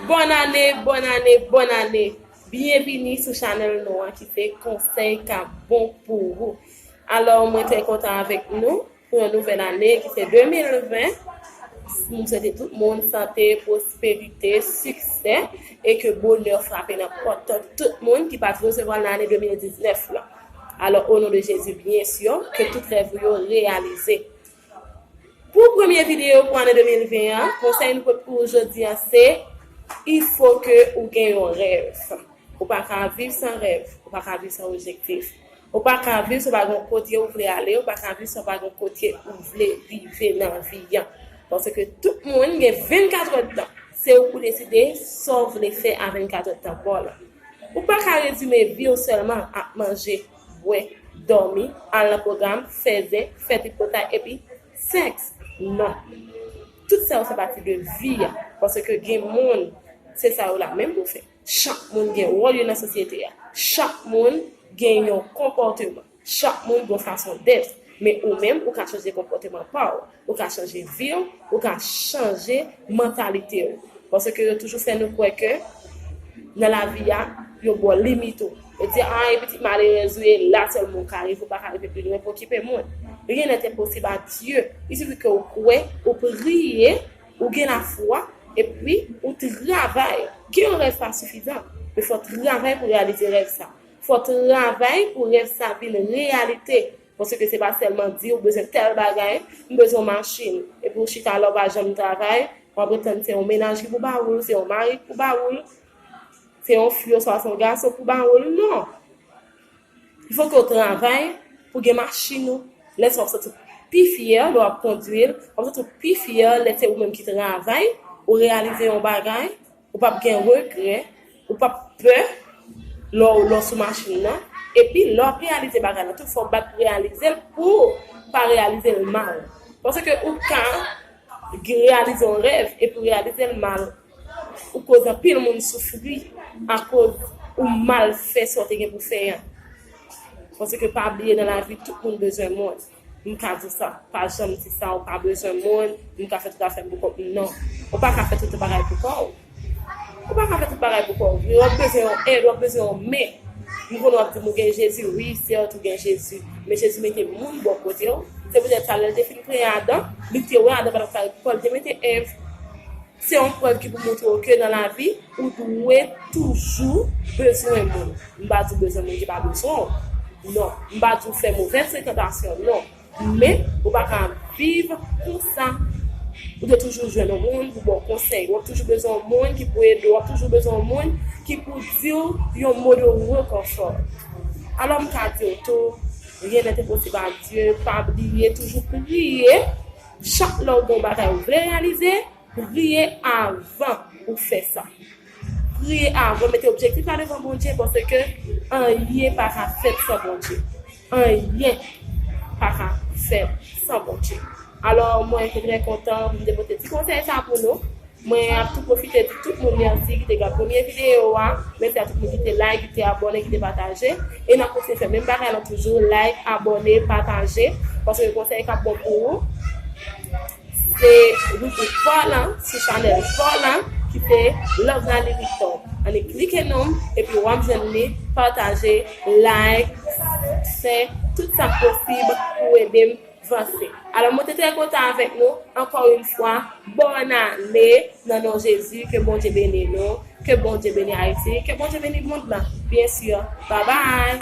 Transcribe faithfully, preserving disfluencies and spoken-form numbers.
Bòn ane, bòn ane, bòn ane! Byenvini sou chanèl nou an ki se Konsèy k ap bon pou ou. Alò, mwen trè kontan avèk nou pou yon nouvèl ane ki se de mil ven. M swete tout moun sante, pwosperite, siksè e ke bonè frape nan pòt tout moun ki pa t resevwa l nan ane de mil diznèf lan. Alò, o non de Jezi, byen si, ke tout rèv ou yo reyalize. Pou premye videyo pou ane de mil ven an, konsèy nou pote pou ou jodi a se, il faut que ou gen yon rèv. Ou pa ka viv san rèv, ou pa ka viv san objektif. Ou pa ka viv san w pa gen yon kote ou vle ale, ou pa ka viv san w pa gen yon kote ou vle rive nan vi an. Paske tout moun gen vennkat èdtan. Se ou pou deside sa w vle fè a vennkat èdtan pa w lan. Ou pa ka rezime vi w sèlman ak manje, bwè, dòmi, al nan pwogram, fè zen, fè tripotay epi sèks. Non. Tout sa yo fè pati de vi a. Paske gen moun, se sa yo la menm pou fè. Chak moun gen wòl yo nan sosyete a. Chak moun gen yon konpòteman. Chak moun gen yon fason d'être. Men ou menm, ou ka chanje konpòteman pa w. Ou ka chanje vi w, ou ka chanje mantalite w. Paske yo toujou fè nou kwè ke nan lavi a, yo ba w limit ou. Yo di, ay, pitit malerèz ou ye, la sèlman ou ka rive, ou pa ka rive pi lwen pou okipe moun. Rien n'est impossible à Dieu. Il suffit ke ou kwè, ou priye, ou gen lafwa, epi ou travay. Gen yon rèv pa sifizan, men fò w travay pou reyalize rèv sa. Fò w travay pou rèv sa vin reyalite. Paske se pa sèlman di ou bezwen tèl bagay, m bezwen yon machin, epi ou chita la ou pa janm travay, w ap ret tann se yon mennaj ki pou ba ou l, se yon mari ki pou ba ou l, se yon fi oswa se yon gason pou ba ou l. Non. Il faut que w travay pou gen machin ou. Lè sa w ap santi w pi fyè lè w ap kondui l, w ap santi w pi fyè lè se ou menm ki travay, ou reyalize yon bagay, ou p ap gen regrè, ou p ap pè lè w, lè w sou machin nan. Epi lè w ap reyalize bagay la tou, fò w bat pou reyalize l pou w pa reyalize l mal. Paske ou ka reyalize yon rèv epi w reyalize l mal. Ou koz anpil moun soufri akoz ou mal fè sa w te gen pou fè an. Paske pa bliye nan lavi, tout moun bezwen moun. M ka di sa, pa janm di sa, ou pa bezwen moun, m ka fè tout afè m pou kont m. Non. Ou pa ka fè tout bagay pou kò w. Ou pa ka fè tout bagay pou kò w. W ap bezwen yon èd, w ap bezwen yon men. M konnen w ap di m ou gen Jezi, wi, sèt ou gen Jezi. Men Jezi mete moun bò kote w. Se poutèt sa, lè l te fin kreye Adan, li te wè Adan pa t ap ka ret pou kò l, li te mete Èv. Se yon prèv ki pou montre w ke nan lavi, ou dwe toujou bezwen moun. M pa di w bezwen moun ki pa bezwen w. Non. M pa di w fè movèz frekantasyon, non. Men, ou pa ka viv konsa. Ou dwe toujou jwenn yon moun pou ba w konsèy. W ap toujou bezwen yon moun ki pou ede w. W ap toujou bezwen yon moun ki pou di w yon mo de rekonfò. Alò, m ka di w tou, rien n'est impossible à Dieu. Pa bliye, toujou priye. Chak lè w gen yon bagay ou vle reyalize, priye avan ou fè sa. Priye avan, mete objektif la devan Bondye, paske anyen pa ka fèt san Bondye. Anyen pa ka fèt san Bondye. Alò, mwen te trè kontan pou m te pote ti konsèy sa pou nou. Mwen ap tou pwofite di tout moun mèsi ki te gade premye videyo a. Mèsi a tout moun ki te like, ki te abòne, ki te pataje. E n ap kontinye fè menm bagay lan toujou, like, abòne, pataje. Paske konsèy k ap bon pou ou. Se ribrik pa w lan sou chanèl pa w lan ki se Love Nali Victor. Annik klike non m epi w ap jwenn li, pataje, like, share, tout sa k posib pou ede m vanse. Alò, mwen te trè kontan avèk nou. Ankò yon fwa, bòn ane nan non Jezi. Ke Bondye beni nou. Ke Bondye beni Ayiti. Ke Bondye beni mond lan. Byen si. Babay.